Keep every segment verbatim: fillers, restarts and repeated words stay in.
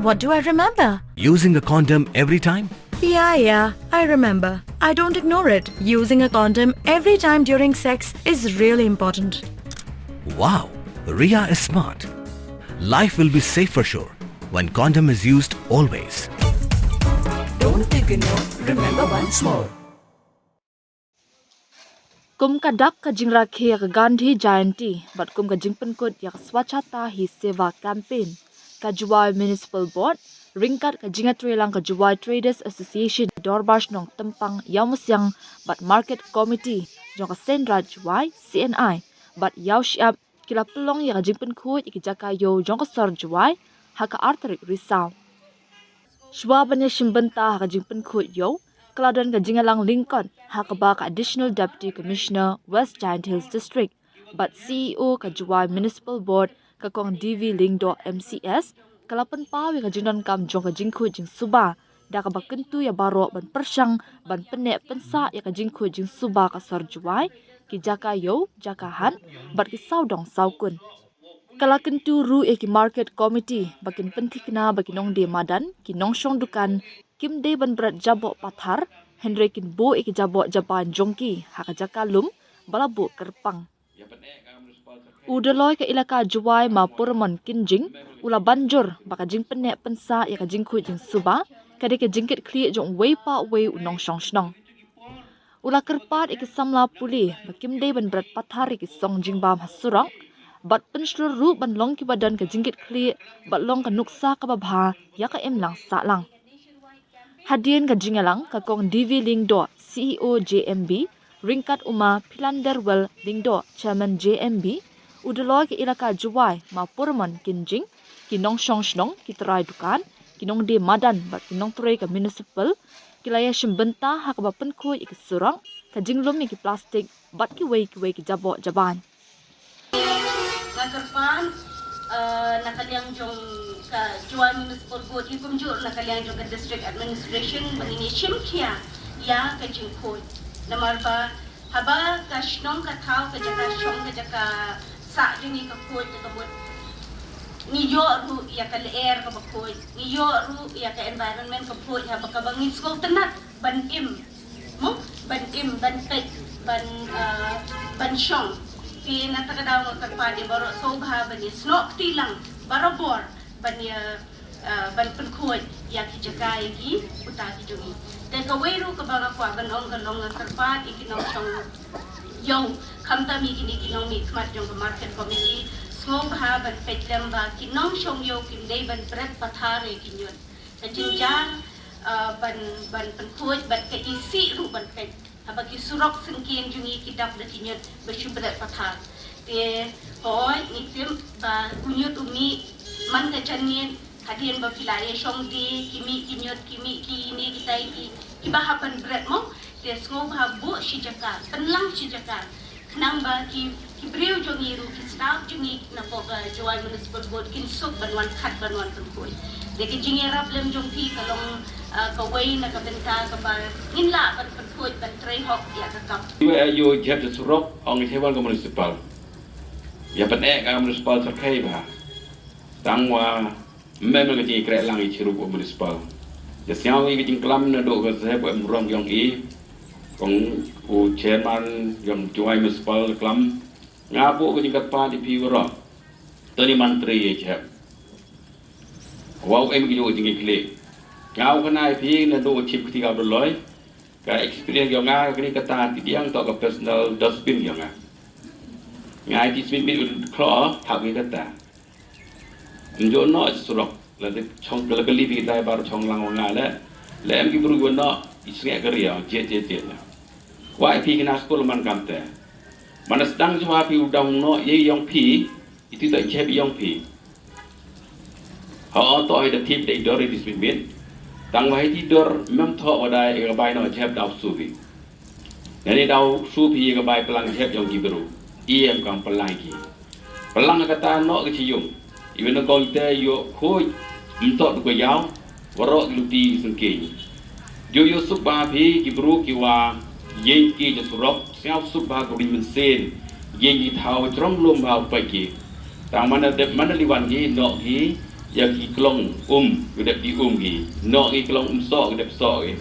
What do I remember? Using a condom every time? Yeah, yeah, I remember. I don't ignore it. Using a condom every time during sex is really important. Wow, Ria is smart. Life will be safe for sure when condom is used always. Don't ignore, remember once more. Kum ka dak ka jingrakhe ïa ka Gandhi Jayanti bad kum ka jingpynkut ïa ka Swachhata Hi Seva Campaign, ka Jowai Municipal Board ryngkat ka jingïatreilang ka Jowai Traders Association Dorbar Shnong Tympang Ïawmusiang bad Market Committee jong ka Seiñ Raij Jowai, C N I, bad Ïawshyiap ki la pynlong ïa ka jingpynkhuid ïa ki jaka ïew jong ka sor Jowai ha ka ar tarik Risaw. Shuwa ban ïashim bynta ha ka jingpynkhuid ïew, ka la don ka jingïalang lyngkot ha kaba ka Additional Deputy Commissioner West Jaintia Hills District bad C E O ka Jowai Municipal Board, ka Kong D V Lyngdoh M C S, ka la pynpaw ïa ka jingdonkam jong ka jingkhuid jingsuba da kaba kyntu ïa baroh ban pyrshang ban pynneh pynsah ïa ka jingkhuid jingsuba ka sor Jowai, ki jaka ïew, jaka hat bad ki sawdong sawkun. Ka la kyntu ruh ïa ki Market Committee ba kin pynthikna ba ki nongdie madan, ki nongshong dukan, kim dei ban bret jaboh pathar, hynrei kin buh ïa ki jaboh jaban jong ki ha ka jaka lum ba la buh kyrpang. U Doloi ka Elaka Jowai, Ma Puramon Kynjing, u la ban jur ba ka jingpynneh pynsah ïa ka jingkhuid jingsuba ka dei ka jingkitkhlieh jong uwei pa uwei u nongshong shnong. U la kyrpad ïa ki samla pule ba kim dei ban bret pathar ïa ki song jingbam ha surok bad pynshlur ruh ban long kiba don ka jingkitkhlieh bad long ka nuksa kaba bha ïa ka imlang sahlang. Hadien ka jingïalang, ka Kong D V Lyngdoh, C E O J M B, ryngkat u Ma Philanderwell Lyngdoh, Chairman J M B, u Doloi ka Elaka Jowai, Ma Puramon Kynjing, ki nongshong shnong, ki trai dukan, ki nongdie madan bad ki nongtrei ka Municipal ki la ïashim bynta ha kaba pynkhuid ïa ki surok, ka jinglum ïa ki plastik bad kiwei kiwei ki jaboh jaban. Nga kyrpad, eh, na ka liang jong ka Jowai Municipal Board, hi kumjuh na ka liang jong ka District Administration, ba ngin ïashim khia ïa ka jingkhuid. Namar ba haba ka shnong ka thaw, ka jaka shong, ka jaka sah jong ngi ka khuid, ka mut ngi ïoh ruh ïa ka lyer kaba khuid, ngi ïoh ruh ïa ka environment ka khuid, haba kaba ngi sngewtynnat ban im, mo, ban im, ban peit, ban, eh, ban shong. Te na kata ka daw nga kyrpad ïa baroh sngewbha ban ïasnoh kti lang barabor ban ïa, eh, ban pynkhuid ïa ki jaka, ïa ki kuta ki jong ngi. Te kawei ruh kaba nga kwah ban ong ka long, nga kyrpad ïa ki nongshong ïew, khamtam ïa kine ki nongmihkhmat jong ka Market Committee, sngewbha ban peit lem ba ki nongshong ïew kim dei ban bret pathar ïa ki ñiut. Ka jynjar, eh, ban, ban pynkhuid bad ka isih ruh ban peit. Haba ki surok syngkien jong ngi ki dap da ki ñiut ba shu bret pathar. Te hooid, ngi tip ba u ñiut u mih man ka janmiet, hadien ba phi la ïashong die, ki mih ki ñiut, ki mih kine kitai ki, kiba hap ban bret, mo. Te sngewbha buh shi jaka, pynlang shi jaka, khnang ba ki, ki briew jong ngi ruh, ki staff jong ngi napoh ka Jowai Municipal Board kin suk ban wan khat ban wan pynkhuid. Te ka jingïarap lem jong phi ka long, ah, kawei na ka bynta kaba ngin lah ban pynkhuid, ban trei hok ïa ka kam. Ïa, ïa, ïa jhep jong surok, ong ïa wan ka municipal. Ïa pyneh ka municipal Syrkhei bha. Tang wa Ym em ka jingkhreh lang i chirup u municipal. Ïa sñiaw i ka jingklam naduh ka sahep em rong yong i. Kong u chairman yong Jowai Municipal klam. Nga buh ka jingkyrpad ïa phi waroh. To ni mantri ïa chep. Wa u em ki jingkhleh. Nga u kynai phi naduh u chief kti ka Doloi. Ka experience yong nga kani kata ti diang to ka personal dustbin yong nga. Nga ti sbin bin u khlo hap ni kata. Njo no surok la de chong la kali bi dai bar chong lang nga le. Le em ki bru no isnge kari ya je je je na. Wa phi kina skul man kam te. Mana sedang jua phi udang no ye yong phi. Iti to jep yong phi. Ha to ai da tip da idor i disbin bin. Tang wa iti dor mem to wa dai ka bai no jep dau subi. Nani dau subi ka bai pelang jep yong ki bru. I em kam pelang ki. Pelang kata no ki chiyum. Iwen kong te yo khoi. Mto du ko yau. Waroh ki luti sengkeng. Ju ïoh suk ba phi ki bru ki wa ïeng ki ja surok, sngap suk ba ka ri mynsiem, ïeng ki thaw jrong lum ba u peit ki. Tang mana dep mana liwan ki, noh ki, Ïa ki klong um, ki dep ki um ki. Noh ki klong um soh, ki dep soh ki.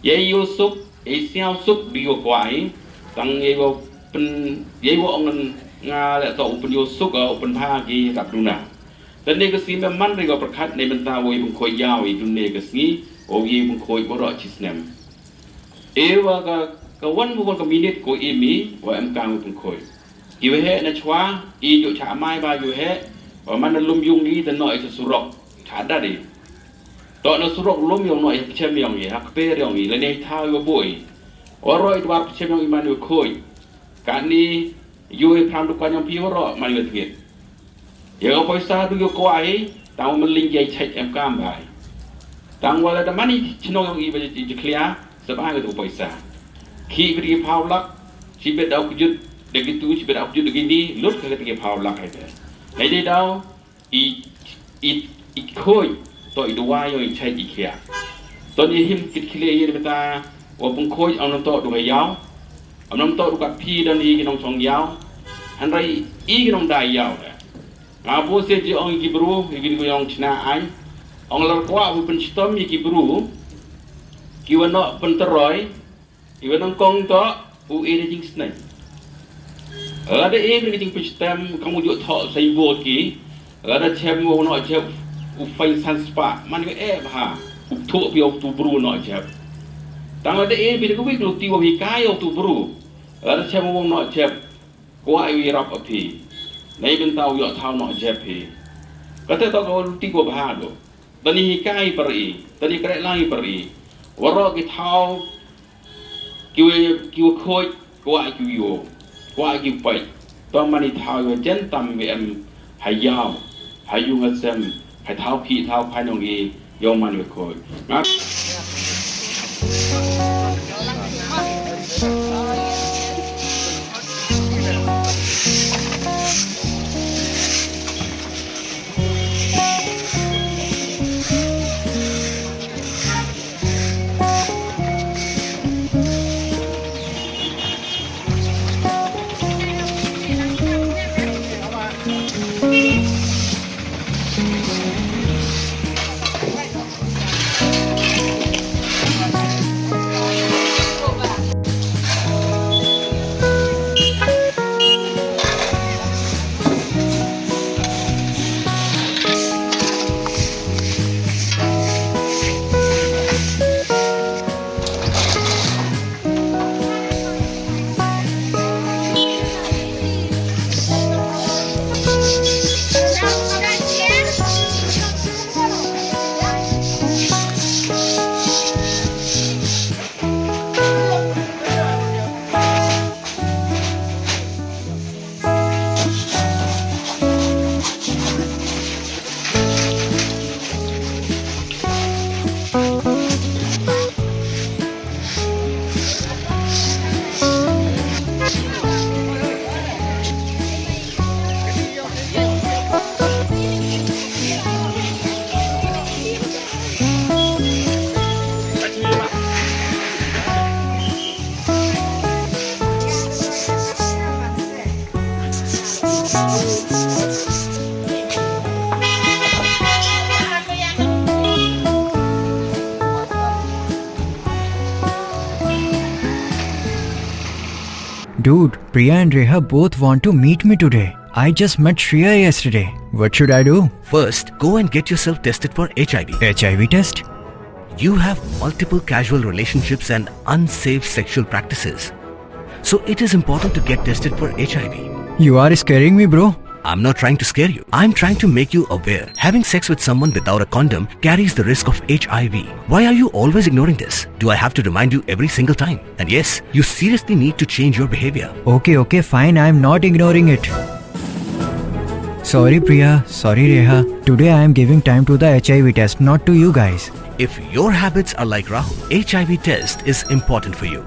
Ïa ïoh suk, ïa sñiaw suk, di ïoh kwah i. Tang ïa ïoh pyn, ïa ïoh ong nga leh to u pynïoh suk, u pynbha ki rap duna. Te ne ka sngi me man re ko pyrkhat ne mynta u ïa pynkhoi ïaw i dun ne ka sngi, u ïa pynkhoi baroh chi snem. E wa ka, ka wan bu wan ka minit ko i mi, wa em kang u pynkhoi. Ki waheh na chwa, i ju cha mai ba ki waheh, wa man na lum yung i te noh i cha surok, cha dad i. Toh na surok lum yong noh i pchem yong i, ha kper yong i, lane i thaw i wa boi. Wa roh i dwar pchem yong i man i wa khoi. Kani, yu i phram dukan yong pi wa roh, man i wa tngit. Ïa ka poisa du ïa kwah i, tang wa mylling ïa i chait em kam bha i. Tang wa la da man i chnong yong i ba i jkhlia, sa bha ka tu poisa. Khi bit ki phaw lak, chi bit daw kjut, da ki tu, chi bit daw kjut da ki ni, lut ka ki phaw lak ai be. Nei dei daw, i, i, i khoi, to i duwa yong i chait i khia. To ni him kit khile i bita, wa pung khoi, am nam to du ha yaw, am nam to du kat phi dan i ki nong chong yaw, hynrei i ki nong dai yaw da. Nga bu se ji ong i ki bru, i ki ni ko yong chna ai, ong lar kwah bu pynshitom i ki bru, ki wa noh pynteroi, i wa nong kong to, u e da jingsneng. Lada e da jingpynshitom, kam u ju thoh sa i bot ki, lada chem u noh jep, u fain san spa, man i e bha, u thoh pi u tu bru noh jep. Tang lada e bi da ka wik lu ti wa hi kai u tu bru, lada chem u noh jep, kwah i rap a phi. Nei bynta u ïoh thaw noh jep hi. Kata to ka lu ti ko bha do. Tani hi kai par i, tani kre lang i par i. Waroh ki thaw, ki wa, ki wa khoi, kwah ki ïoh, kwah ki pai. To man i thaw ïoh jen tam wi em ha yaw, ha yung ha sem, ha thaw phi thaw phai nong i, ïoh man wi khoi. Nga Dude, Priya and Reha both want to meet me today. I just met Shreya yesterday. What should I do? First, go and get yourself tested for H I V. H I V test? You have multiple casual relationships and unsafe sexual practices. So it is important to get tested for H I V. You are scaring me, bro. I'm not trying to scare you. I'm trying to make you aware. Having sex with someone without a condom carries the risk of H I V. Why are you always ignoring this? Do I have to remind you every single time? And yes, you seriously need to change your behavior. Okay, okay, fine. I'm not ignoring it. Sorry, Priya. Sorry, Reha. Today I am giving time to the H I V test, not to you guys. If your habits are like Rahul, H I V test is important for you.